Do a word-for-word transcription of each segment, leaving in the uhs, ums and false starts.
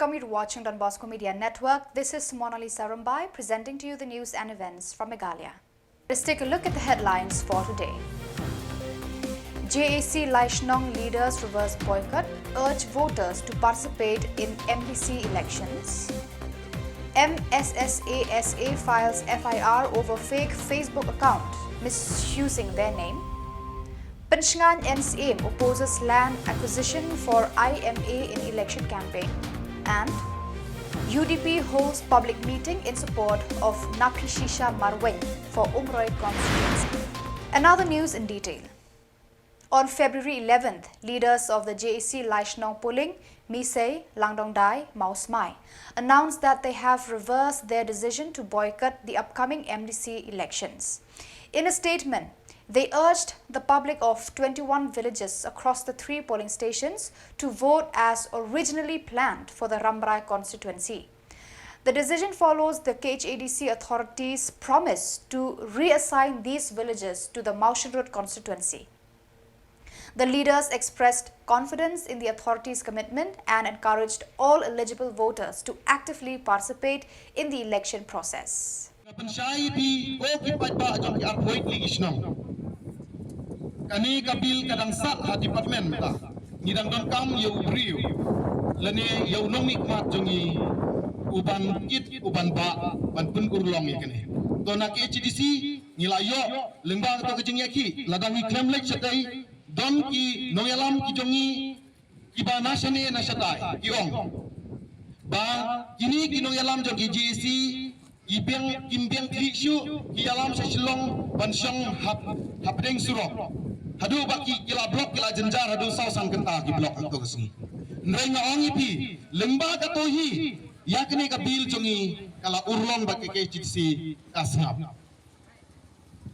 Welcome, you're watching Don Bosco Media Network. This is Mona Lisa Rumbai presenting to you the news and events from Meghalaya. Let's take a look at the headlines for today. J A C Laishnong leaders reverse boycott, urge voters to participate in M D C elections. M S S A S A files F I R over fake Facebook account misusing their name. Pynshngain N Syiem opposes land acquisition for I M A in election campaign. And U D P holds public meeting in support of Naphishisha Marwein for Umroi constituency. Another news in detail. On February eleventh, leaders of the J A C Laishnong Puling, Misei, Langdongdai, Mawsmai, announced that they have reversed their decision to boycott the upcoming M D C elections. In a statement, they urged the public of twenty-one villages across the three polling stations to vote as originally planned for the Rambrai constituency. The decision follows the K H A D C authorities' promise to reassign these villages to the Mawshynrut constituency. The leaders expressed confidence in the authorities' commitment and encouraged all eligible voters to actively participate in the election process. Nga pynshai ïa phi, ko ki paidbah jong ki arphew wei tylli ki shnong. Kane ka bill ka dang sah ha department mynta. Ngi dang donkam ïa u briew lane ïa u nongmihkhmat jong ngi, u ban kit, u ban bah, ban pynurlong ïa kane. To na K H A D C ngi la ïoh lyngba kato ka jingïakhih, lada ngi khlem leit shatei, don ki nongïalam ki jong ngi kiba na shane na shatai ki ong ba kine ki nongïalam jong ki J A C ki biang, kim biang khlieh shuh, ki ïalam sha Shillong ban shong hap, hapdeng surok. Haduh ba ki, ki la block, ki la jynjar haduh saw san kynta ki block ha kato ka sngi. Hynrei nga ong ïa phi, lyngba kato hi, ïa kane ka bill jong ngi ka la urlong bad ka K H A D C ka sngap.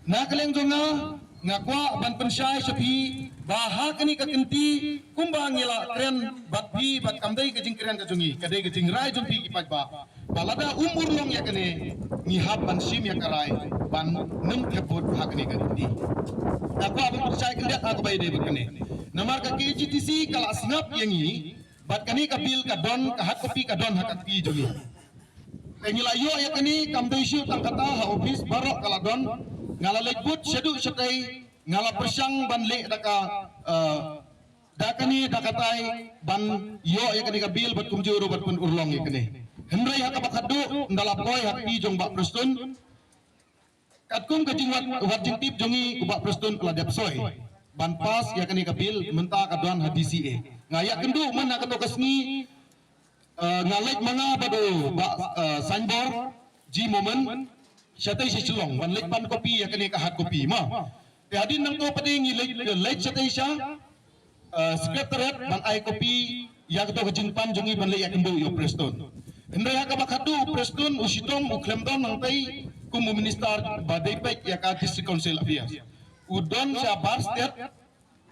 Na ka liang jong nga, nga kwah ban pynshai sha phi ba ha kane ka kynti kumba ngi la kren bad phi, bad kam dei ka jingkren ka jong ngi, ka dei ka jingrai jong phi ki paidbah. Ba lada um urlong ïa kane, ngi hap ban shim ïa ka rai ban nym thep vote ha kane ka kynti. Nga kwah ban pynshai khyndiat ha kaba ïadei bad kane. Namar ka K H A D C ka la sngap ïa ngi, bad kane ka bill ka don ka hard copy, ka don ha ka kti jong ngi. Te ngi la ïoh ïa kane, kam dei shuh tang kata, ha office baroh ka la don. Nga la leit bud shaduh shatei, nga la pyrshang ban leh da ka, eh, da kane da katai ban ïoh ïa kane ka bill bad kumjuh ruh ban pynurlong ïa kane. Hynrei ha kaba khadduh, ynda la poi ha kti jong Bah Prestone, katkum ka jingwad, wad jingtip jong ngi, u Bah Prestone u la dep soi ban pass ïa kane ka bill, mynta ka don ha D C A. Nga ïakynduh man ha kato ka sngi, eh, nga leit ma nga bad u Bah, eh, Saiñbor G Momin shatei sha Shillong ban leit pan copy ïa kane ka hard copy ma. Te hadien nangto pat ngi leit, leit shatei sha, eh, Secretariat ban ai copy ïa kato ka jingpan jong ngi ban leit ïakynduh ïa u Prestone. Hynrei ha kaba khadduh u Prestone u shitom, u khlem don hangtei kum u minister ba dei peit ïa ka District Council Affairs. U don sha bar state,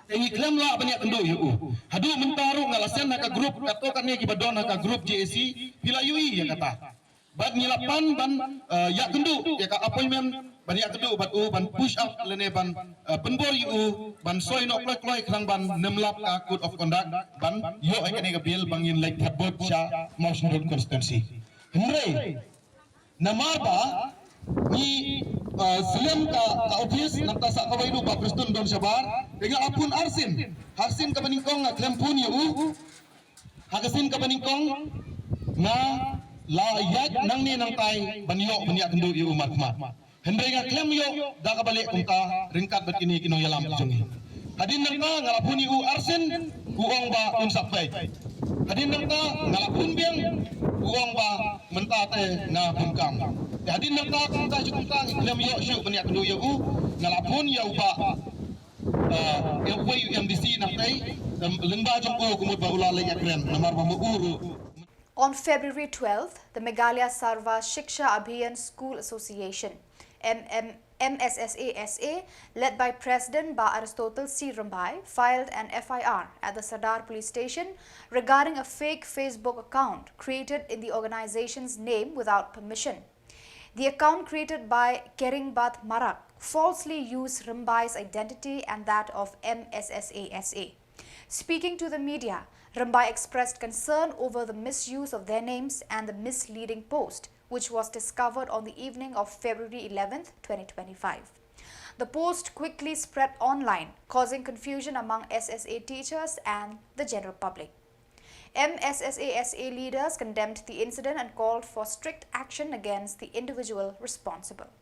te ngi khlem lah ban ïakynduh ïa u. Haduh mynta ruh nga la send ha ka group, katto katne kiba don ha ka group J A C, phi la ïohi ïa kata. Bad ngi la pan ban, eh, ïakynduh ïa ka appointment, ban ïakynduh bad u, ban push up lane ban, eh, pynbor ïa u ban soi noh kloi kloi khnang ban nym lap ka code of conduct ban ïoh ïa kane ka bill ba ngin leit thep vote sha Mawshynrut constituency. Hynrei namar ba ngi, eh, slem ka, ka office, nangta sa kawei ruh Bah Prestone don shabar, te nga la phone arsien, ha ka sien kaba nyngkong nga khlem phone ïa u. Ha ka sien kaba nyngkong nga la ïaid nangne nangtai ban ïoh ban ïakynduh ïa u markhmat. Hynrei nga khlem ïoh da kaba leh kumta ryngkat bad kine ki nongïalam ki jong ngi. Hadien nangta nga la phone ïa u arsien, u ong ba un sa peit. Hadien nangta nga la phone biang, u ong ba mynta te nga pun kam. Te hadien nangta kumta shu kumta ngi khlem ïoh shuh ban ïakynduh ïa u, nga la phone ïa u Bah, eh, ïa uwei u M D C nangtai, em, lyngba jong u ka mut ba u la leit ïakren, namar ba ma u ruh. On February twelfth, the Meghalaya Sarva Shiksha Abhiyan School Association, M M, M S S A S A, led by President Bah Aristotle C Rymbai, filed an F I R at the Sadar Police Station regarding a fake Facebook account created in the organization's name without permission. The account created by Keringbath Marak falsely used Rymbai's identity and that of M S S A S A. Speaking to the media, Rymbai expressed concern over the misuse of their names and the misleading post, which was discovered on the evening of February eleventh, twenty twenty-five. The post quickly spread online, causing confusion among S S A teachers and the general public. M S S A S A leaders condemned the incident and called for strict action against the individual responsible.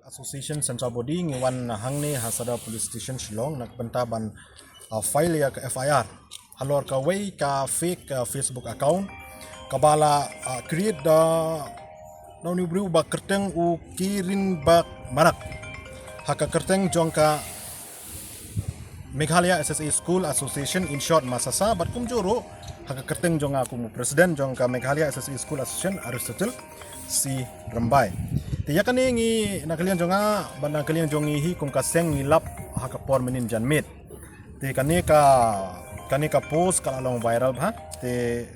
Association Central Body ngi wan hangne ha Sadar Police Station Shillong na ka bynta ban, uh, file ïa ka F I R halor kawei ka fake, uh, Facebook account kaba la, uh, create da, da une u briew ba kyrteng u Kirin Bak Marak ha ka kyrteng jong ka Meghalaya S S A School Association, in short MASASA, bad kumjuh ruh ha ka kyrteng jong nga kum u president jong ka Meghalaya S S A School Association, Aristotle C Rymbai. Te ïa kane ngi na ka liang jong nga bad na ka liang jong ngi hi kum ka seng ngi lap ha ka por mynnin janmiet. Te kane ka, kane ka post ka la long viral bha. Te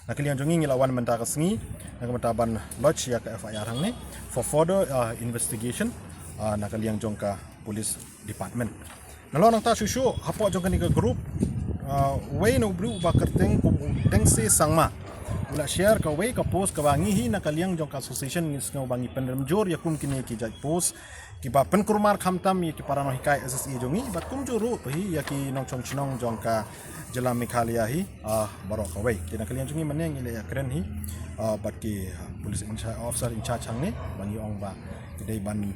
na ka liang jong ngi ngi la wan mynta ka sngi na ka bynta ban lodge ïa ka F I R hangne for further, uh, investigation, uh, na ka liang jong ka police department. Nalor nangta shuh shuh hapoh jong kane ka group, uh, wei na u briew ba kyrteng kum u Tengse Sangma u la share kawei ka post kaba ngi hi na ka liang jong ka association ngi sngew ba ngi pynrem jur ïa kum kine ki jait post kiba pynkulmar khamtam ïa ki para nonghikai S S A jong ngi bad kumjuh ruh hi ïa ki nongchong chnong jong ka jylla Meghalaya hi, ah, baroh kawei. Te na ka liang jong ngi mynne ngi la ïakren hi, ah, bad ki, ah, police in charge, officer in charge hangne ba ngi ong ba ki dei ban,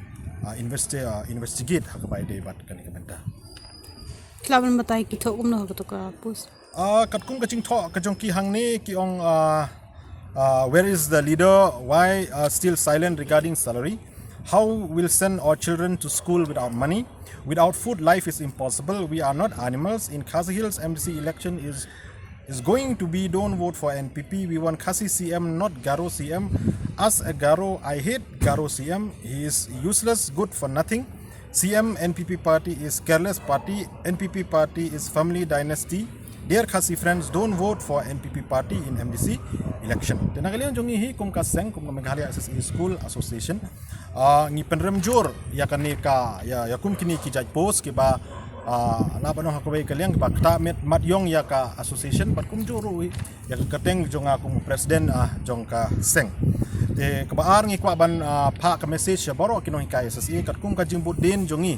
ah, investi-, ah, investigate ha kaba ïadei bad kane ka bynta. Ki la ban batai ki thoh kumno ha kato ka post? Ah, katkum ka jingthoh ka jong ki hangne ki ong, ah, ah, where is the leader? Why, uh, still silent regarding salary? How will send our children to school without money? Without food, life is impossible. We are not animals. In Khasi Hills, M D C election is is going to be, don't vote for N P P. We want Khasi C M, not Garo C M. As a Garo, I hate Garo C M. He is useless, good for nothing. C M, N P P party is careless party. N P P party is family dynasty. Dear Khasi friends, don't vote for N P P party in M D C election. Te na ka liang jong ngi hi kum ka seng, kum ka Meghalaya S S A School Association, ah, ngi pynrem jur ïa kane ka, ïa, ïa kum kine ki jait post kiba, ah, la ban ong ha kawei ka liang kiba ktah met mat ïong ïa ka association bad kumjuh ruh ïa ka kyrteng jong nga kum president, ah, jong ka seng. Te kaba ar ngi kwah ban, ah, phah ka message ïa baroh ki nonghikai S S A katkum ka jingbud dien jong ngi,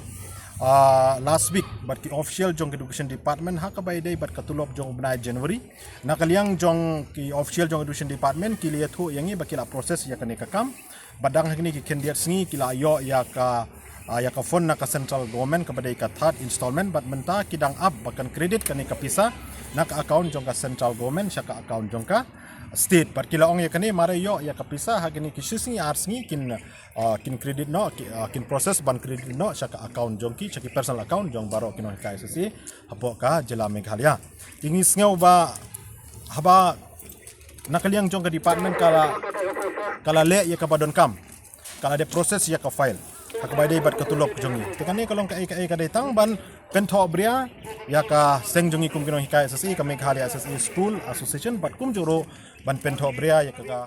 ah, last week bad ki official jong ka education department ha kaba ïadei bad ka tulop jong u bnai January. Na ka liang jong ki official jong education department ki la ïathuh ïa ngi ba ki la process ïa kane ka kam. Bad dang ha kine ki khyndiat sngi ki la ïoh ïa ka, ah, ïa ka fund na ka central government kaba dei ka third installment bad mynta ki dang ap ba kan credit kane ka pisa na ka account jong ka central government sha ka account jong ka state. Bad ki la ong ïa kane mar ïoh ïa ka pisa ha kine ki shi sngi ar sngi kin, ah, kin credit noh, ki, ah, kin process ban credit noh sha ka account jong ki, sha ki personal account jong baroh ki nonghikai S S A hapoh ka jylla Meghalaya. Te ngi sngew ba haba na ka liang jong ka department ka la, ka la leh ïa kaba donkam, ka la dep process ïa ka file ha kaba ïadei bad ka tulop jong ngi. Te kane ka long kaei kaei ka dei tang ban pynthohbria ïa ka seng jong ngi kum ki nonghikai S S A, ka Meghalaya S S A School Association bad kumjuh ruh ban pynthohbria ïa ka, ka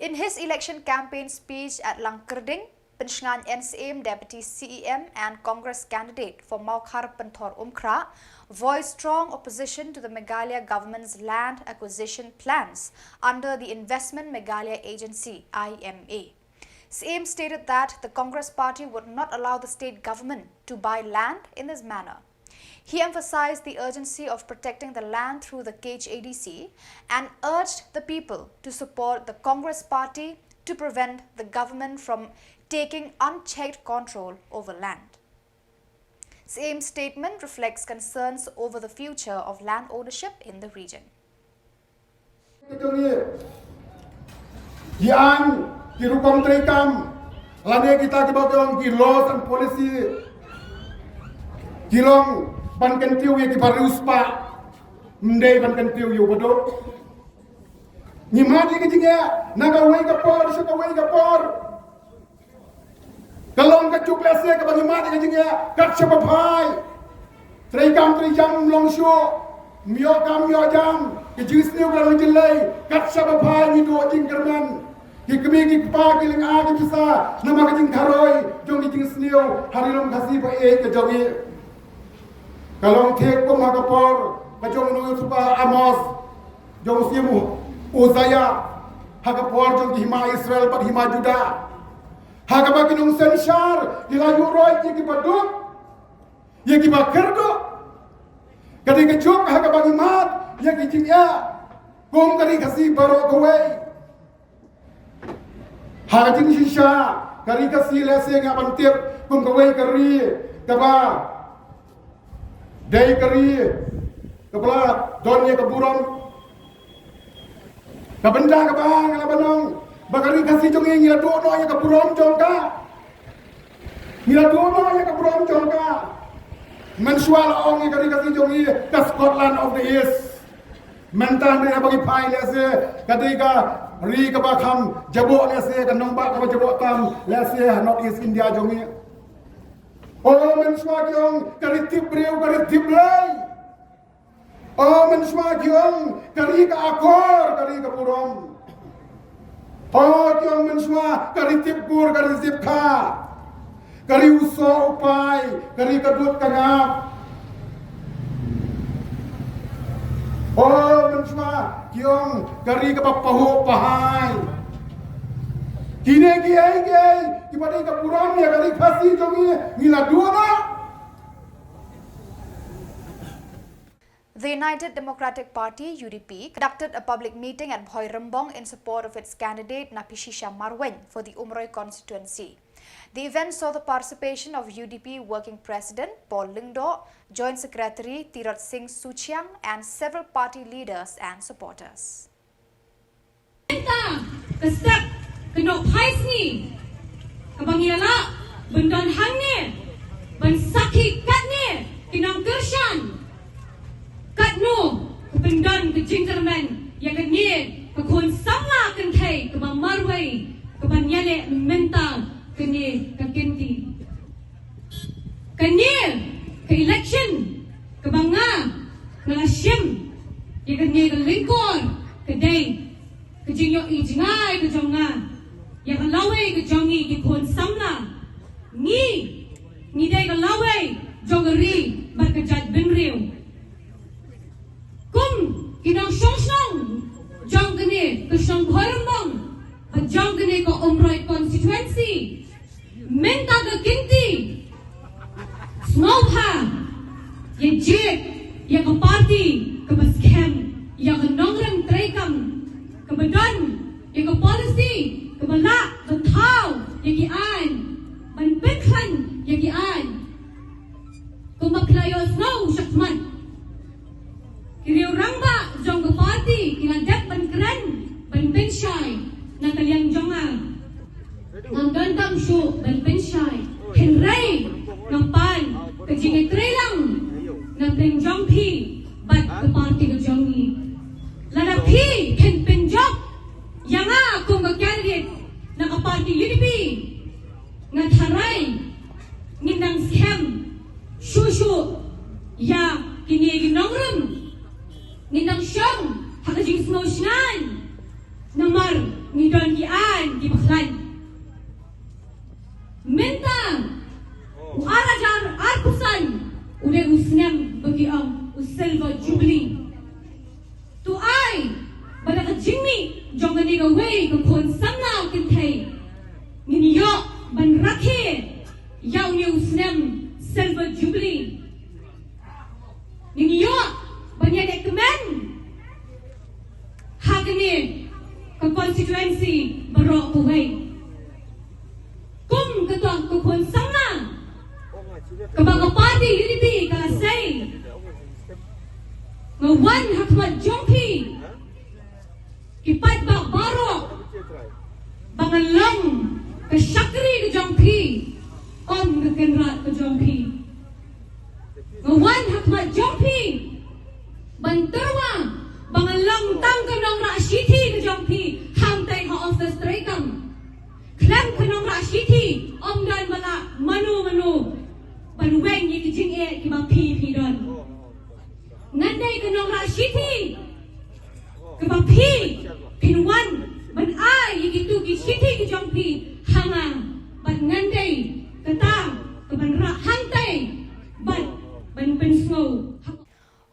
In his election campaign speech at Langkyrding, Pynshngaiñ N Syiem Deputy C E M and Congress candidate for Mawkhar Pynthor Umkhrah voiced strong opposition to the Meghalaya government's land acquisition plans under the Investment Meghalaya Agency, I M A. Syiem stated that the Congress party would not allow the state government to buy land in this manner. He emphasized the urgency of protecting the land through the K H A D C and urged the people to support the Congress party to prevent the government from taking unchecked control over land. Syiem statement reflects concerns over the future of land ownership in the region. Ki aiñ, ki rukom treikam, lane kita kiba ki ong ki laws and policy, ki long ban kyntiew ïa kiba riewspah, ym dei ban kyntiew ïa u baduk. Ngi mad ïa ka jingeh na kawei ka por sha kawei ka por. Ka long ka juk lehse kaba ngi mad ïa ka jingeh kat shaba phai. Treikam treijam ym long shuh, ym ïoh kam ym ïoh jam, ka jingsniew ka long jyllei, kat shaba phai ngi duh jingkyrmen. Ki kmie ki kpa ki lynga ki pisa namar ka jingkharoi jong ki jingsniew ha Ri Lum Khasi ba ïeit ka jong ngi. Ka long thik kum ha ka por Ka jong u nongïathuhlypa Amos, jong u syiem u Isaiah, ha ka por jong ki hima Israel bad hima Judah. Ha kaba ki nongsynshar ki la ïuh roit ïa ki baduk, ïa ki bakyrduh. Ka dei ka juk ha kaba ngi mad ïa ki jingeh kum ka Ri Khasi baroh kawei. Ha ka jingshisha, ka Ri Khasi lehse nga ban tip kum kawei ka ri kaba dei ka ri kaba la don ïa ka burom. Ka bynta kaba nga la ban ong ba ka Ri Khasi jong ngi ngi la duh noh ïa ka burom jong ka. Ngi la duh noh ïa ka burom jong ka. Mynshuwa la ong ïa ka Ri Khasi jong ngi ka Scotland of the East. Mynta hynrei haba ngi phai lehse ka dei ka ri kaba kham jaboh, lehse ka nongbah kaba jaboh tam lehse ha North East India jong ngi. O mynshuwa ki ong ka ri tip briew, ka ri tip Blei. O mynshuwa ki ong ka ri ka akor, ka ri ka burom. O ki ong mynshuwa ka ri tip kur, ka ri tip kha, ka ri u soh u pai, ka ri ka dud ka ngap. O mynshuwa ki ong ka ri kaba pahuh pahai. Kine kiei kiei kiba dei ka burom ïa ka Ri Khasi jong ngi, ngi la duh noh. The United Democratic Party, U D P, conducted a public meeting at Bhoirymbong in support of its candidate Napishisha Marwein for the Umroi constituency. The event saw the participation of U D P Working President Paul Lyngdoh, Joint Secretary Tirot Singh Suchiang, and several party leaders and supporters. Mynta ka step ka nongphai sngi kaba ngi la lah ban don hangne ban sakhi katne ki nongkyrshan katno ka pyndon ka jingkyrmen ïa kane ka khun samla kynthei kaba marwei kaban ïaleh mynta kane ka kynti. Kane ka election kaba nga nga la shim ïa kane ka lyngkor ka dei ka jingïohi jngai ka jong nga ïa ka lawei ka jong ngi ki khun samla. Ngi ngi dei ka lawei jong ka ri bad ka jaitbynriew. Kum ki nongshong shnong jong kane ka shnong Bhoirymbong bad jong kane ka Umroi constituency, mynta ka kynti sngewbha ïa jied ïa ka party kaba skhem ïa ka nongrim treikam kaba don ïa ka policy kaba lah ban thaw ïa ki aiñ, ban pynkhlaiñ ïa ki aiñ. Kumba phi la ïohsngew shakhmat, ki riew rangbah jong ka party ki la dep ban kren ban pynshai na ka liang jong nga. Ngam donkam shuh ban pynshai, hynrei nga pan ka jingïatreilang na pdeng jong phi bad ka party ka jong ngi. Lada phi phin pynjop ïa nga kum ka candidate na ka party U D P, nga tharai ngin dang skhem shuh shuh ïa kine ki nongrim. Ngin dang shong ha ka jingsngew shngaiñ namar ngi don ki aiñ kiba khlaiñ. Mynta u ar hajar arphew san u dei u snem ba ki ong u Silver Jubilee. To ai ba da ka jingmih jong kane kawei ka khun samla kynthei ngin ïoh ban rakhe ïa une u snem Silver Jubilee. Ngin ïoh ban ïalehkmen ha kane ka constituency baroh kawei. Kum kata ka khun samla kaba ka party U D P ka la sei, nga wan ha khmat jong phi, ki paidbah baroh, ba ngan long ka shakri ka jong phi, ym ka kynrad ka jong phi. Nga wan ha khmat jong phi ban tyrwa ba ngan long tang ka nongrah shithi ka jong phi hangtei ha office treikam. Khlem ka nongrah shithi ym don ba lah mano mano ban weng ïa ki jingeh kiba phi phi don. Ngan dei ka nongrah shithi kaba phi phin wan ban ai ïa kitu ki shithi ki jong phi ha nga, bad ngan dei kata kaban rah hangtei bad ban pynsngew ha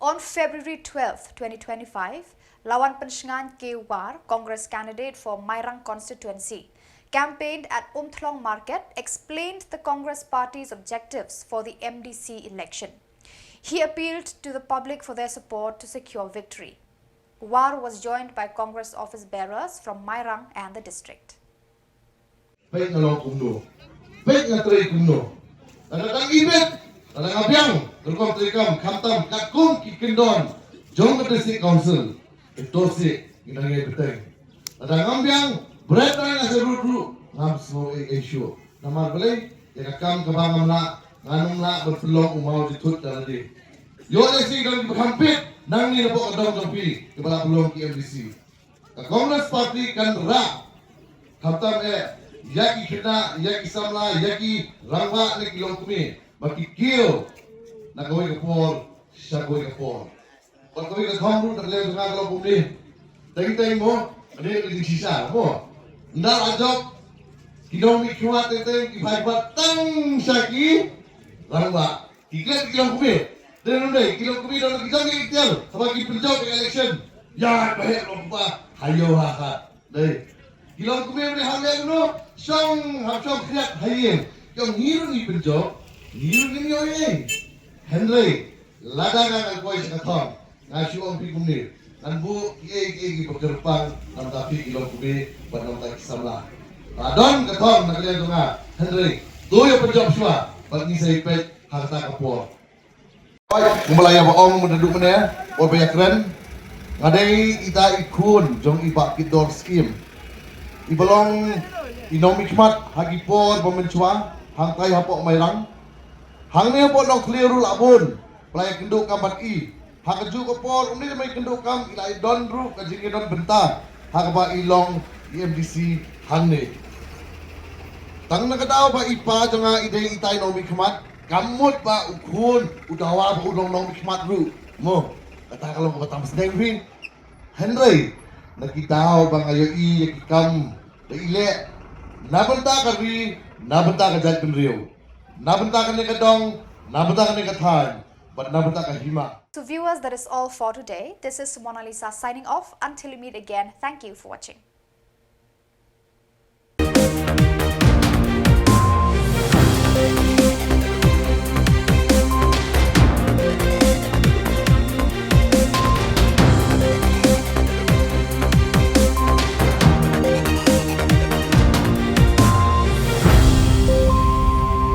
On February twelfth, twenty twenty-five, Lawan Pynshngaiñ K War, Congress candidate for Mairang constituency, campaigned at Umthlong Market, explained the Congress party's objectives for the M D C election. He appealed to the public for their support to secure victory. War was joined by Congress office bearers from Mairang and the district. Peit nga long kumno. Peit nga trei kumno. Lada dang ibit, lada nga biang, ka rukom treikam, khamtam katkum ki kyndon jong ka District Council, ito sih ngi dang ïai bteng. Lada ngam biang, bret nga sa rut ruh, ngam sngew ei ei shuh. Namar balei, ïa ka kam kaba ngam lah, ngan ym lah ban pynlong u maw jithut da lade. Ïoh lehse don kiba kham pit, nangne napoh ka dong jong phi, kiba lah pynlong ki M D C. Ka Congress Party kan rah khamtam eh ïa ki khynnah, ïa ki samla, ïa ki rangbah ne ki longkmie ba ki kiew na kawei ka por sha kawei ka por. Bad kawei ka thong ruh na ka liang jong nga ka longkmie. Teng teng mo, ka dei ka jingshisha mo. Ynda la jop ki nongmihkhmat teng teng ki phai pat tang sha ki rangbah. Ki klet ki longkmie. Dei ne ym dei, ki longkmie don ki jong ki ikhtiar haba ki pynjop ïa ka election. Ïa ba heh longkmie ha ïew ha khat. Dei. Ki longkmie ba dei ha leh kumno, shong hap shong khriat ha ïing. Ki ong ngi ruh ngi pynjop, ngi ruh ngin ïoh ei. Hynrei lada nga ngan poi sha ka thong, nga shu ong phi kumne, ngan buh kiei kiei kiba kyrpang na bynta phi ki longkmie bad na bynta ki samla. Ba don ka thong na ka liang jong nga, hynrei to ïa pynjop shuwa bad ngin sa ïa peit ha kata ka por. Oi, kumba la ïa ba ong mynta duh mynne, oi ba ïa kren. Nga dei ita i khun jong i Bah Kitdor Skim, iba long i nongmihkhmat ha ki por ba mynshuwa hangtai hapoh Mairang. Hangne hapoh Nongthliew ruh la bun ba la ïakynduh kam bad i. Ha kajuh ka por ym dei tang ba ïakynduh kam, i la ïadon ruh ka jingïadon bynta ha kaba i long i M D C hangne. Tang na ka daw ba i pa jong nga i dei ita i nongmihkhmat, kam mut ba u khun u dawa ba u long nongmihkhmat ruh. Mo, kata ka long kaba tam sdang phi. Hynrei na ki daw ba nga ïohi ïa ki kam ba i leh na bynta ka ri, na bynta ka jaitbynriew, na bynta kane ka dong, na bynta kane ka thaiñ bad na bynta ka hima. So viewers, that is all for today. This is Mona Lisa signing off. Until we meet again, thank you for watching.